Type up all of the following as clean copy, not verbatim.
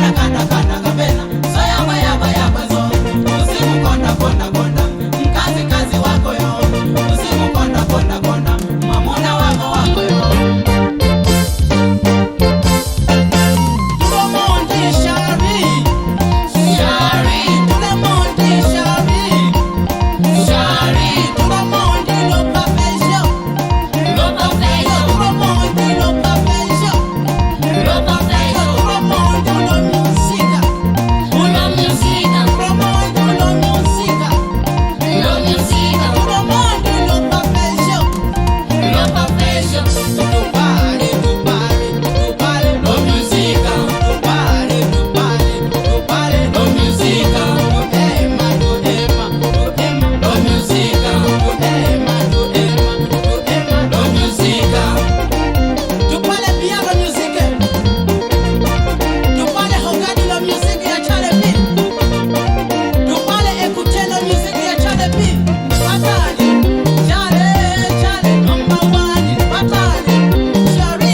Sokana kana kana kapena, so yabwa yabwa yabwa zo. Usimukonda konda konda, mkazi kazi wako yo. Usimukonda konda konda, mwamuna wako wako yo. Tout le monde chéri, Shari, tout le monde chéri, shari, tout le monde le papéjo, lopafeyo, tout le monde le papéjo, lopafeyo, tout le monde le musique, ulo musika, tout le monde le musique, lo musika, tout le monde le papéjo. lopafeyo, Tupale, tupale, tupale, lo musika, tupale, tupale, tupale, lo musika, tuhema, tuhema, tuhema, lo musika, tuhema, tuhema, tuhema. lo musika. Tupale piano music. Tupale hogani lo music ya Chale P. Tupale ekute lo music ya Chale P. Patali, Chale, Chale number one. Patali, Shari,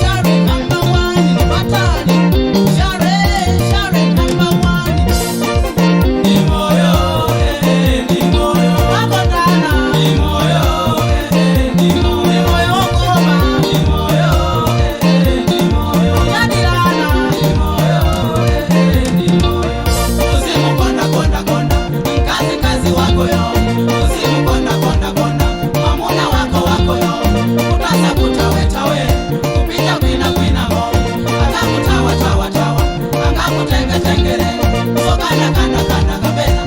Shari number one. Patali, Shari, Shari number one. Ni moyo, eh, ni moyo, Akondana, ni moyo, eh, ni moyo, ni moyo koma, ni moyo, eh, ni moyo, yadilana. ni moyo, eh, ni moyo. Usimukonda konda konda, mkazi kazi wako yo. Usimukonda konda konda, mwamuna wako wako yo. Kutasa kutawe tawe, kupita kwina kwina ho. Akakutawa tawa tawa, akakutenge tengere. Sokana kana kana kapena,